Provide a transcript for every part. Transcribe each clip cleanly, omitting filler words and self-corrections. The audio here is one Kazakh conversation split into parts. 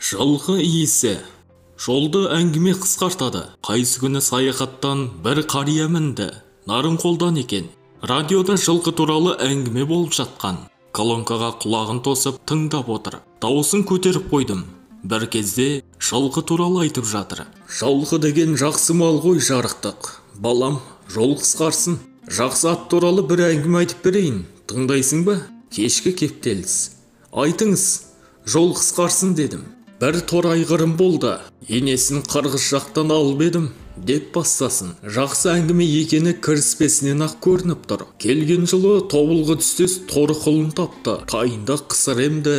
Жылқы иісі. Жолды әңгіме қысқартады. Қайсы күні саяхаттан бір қария мінді. Нарынқолдан екен. Радиода жылқы туралы әңгіме болып жатқан. Колонкаға құлағын тосып тыңдап отыр. Дауысын көтеріп қойдым. Бір кезде жылқы туралы айтып жатыр. Жылқы деген жақсы мал ғой, жарықтық. Балам, жол қысқарсын. Жақсы ат туралы бір әңгіме айтып берейін. Тыңдайсың ба? Кешкі кептеліс. Айтыңыз, жол қысқарсын дедім. Бір торы айғырым болды. Енесін қырғыз жақтан алып едім, деп бастасын. Жақсы әңгіме екені кіріспесінен ақ көрініп тұр. Келген жылы тобылғы түстес торы құлын тапты. Тайында қысыр емді,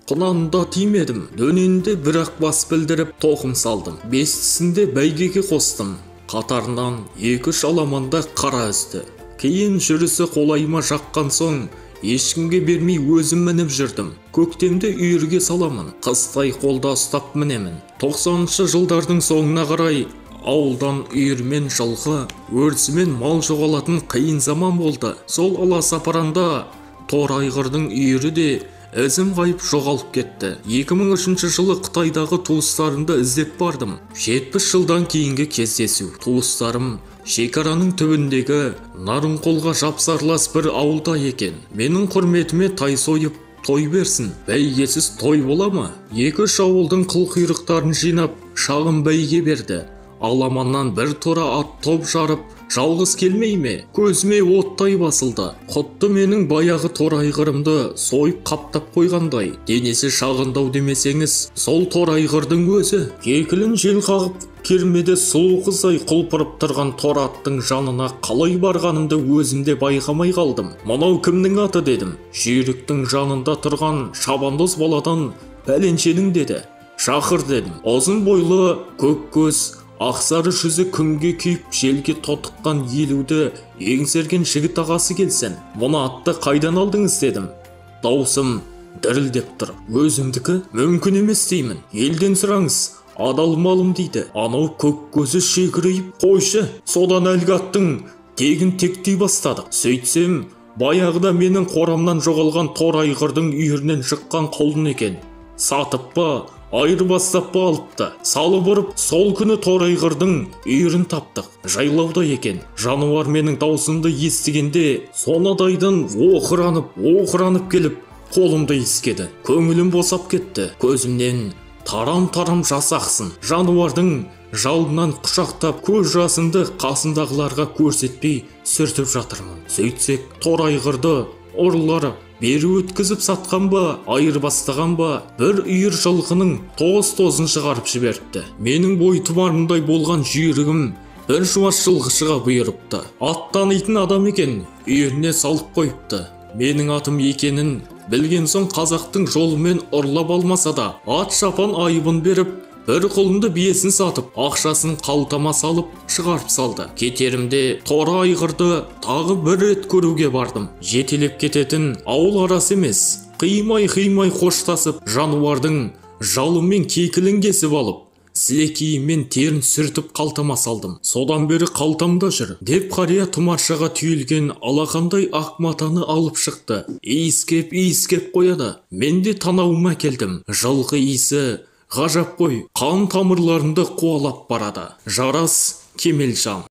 құнанында тимедім. Дөненде бір-ақ бас білдіріп тоқым салдым. Бестісінде бәйгеге қостым. Қатарынан 2-3 аламанда қара үзді. Кейін жүрісі қолайыма жаққан соң ешкімге бермей өзім мініп жүрдім. Көктемде үйірге саламын, қыстай қолда ұстап мінемін. 90-шы жылдардың соңына қарай ауылдан үйірмен жылқы, өрісімен мал жоғалатын қиын заман болды. Сол аласапыранда торы айғырдың үйірі де ізім ғайып жоғалып кетті. 2003 жылы Қытайдағы туыстарымды іздеп бардым. 70 жылдан кейінгі кездесу. Туыстарым шекараның түбіндегі Нарынқолға жапсарлас бір ауылда екен. Менің құрметіме тай сойып той берсін. Бәйгесіз той бола ма? 2-3 ауылдың қыл-құйрықтарын жинап шағын бәйге берді. Аламаннан бір торы ат топ жарып, жалғыз келмей ме? Көзіме оттай басылды. Құтты менің баяғы торы айғырымды сойып қаптап қойғандай. Денесі шағындау демесеңіз, сол торы айғырдың өзі. Кекілін жел қағып, кермеде сұлу қыздай құлпырып тұрған торы аттың жанына қалай барғанымды өзім де байқамай қалдым. Мынау кімнің аты дедім. Жүйріктің жанында тұрған шабандоз баладан пәленшенің деді. Шақыр дедім. Ұзын бойлы, көк көз, ақсары жүзі күнге күйіп желге тотыққан елуді еңсерген жігіт ағасы келсін. Мұны атты қайдан алдыңыз дедім. Дауысым дірілдеп тұр. Өзімдікі мүмкін емес деймін. Елден сұраңыз, адал малым дейді. Анау көк көзі шекірейіп, қойшы, содан әлгі аттың тегін тектей бастадық. Сөйтсем, баяғыда менің қорамнан жоғалған торы айғырдың үйірінен шыққан құлын екен. Сатып па, айырбастап па алыпты. Салып ұрып, сол күні торы айғырдың үйірін таптық. Жайлауда екен. Жануар менің даусымды естігенде сонадайдан оқыранып келіп, қолымды иіскеді. Көңілім босап кетті. Көзімнен тарам-тарам жас ақсын. Жануардың жалынан құшақтап, көз жасымды қасымдағыларға көрсетпей сүртіп жатырмын. Сөйтсек, торы айғырды ұрылар бері өткізіп сатқан ба, айырбастаған ба, бір үйір жылқының тоз-тозын шығарып жіберіпті. Менің бойтұмарымдай болған жүйрігім бір жуас жылқышыға бұйырыпты. Ат танитын адам екен, үйіріне салып қойыпты. Менің атым екенін білген соң қазақтың жолымен ұрлап алмаса да, ат шапан айыбын беріп, бір құлынды биесін сатып, ақшасын қалтама салып шығарып салды. Кетерімде торы айғырды тағы бір рет көруге бардым. Жетелеп кететін ауыл арасы емес, қимай-қимай қоштасып, жануардың жалымен кекілін кесіп алып, сілекейімен терін сүртіп қалтама салдым. Содан бері қалтамда жүр, деп қария тұмаршаға түйілген алақандай ақ матаны алып шықты. Иіскеп-иіскеп қояды. Мен де танауыма келдім. Жылқы иісі ғажап қой, қан тамырларымды қуалап барады. Жарас Кемелжан.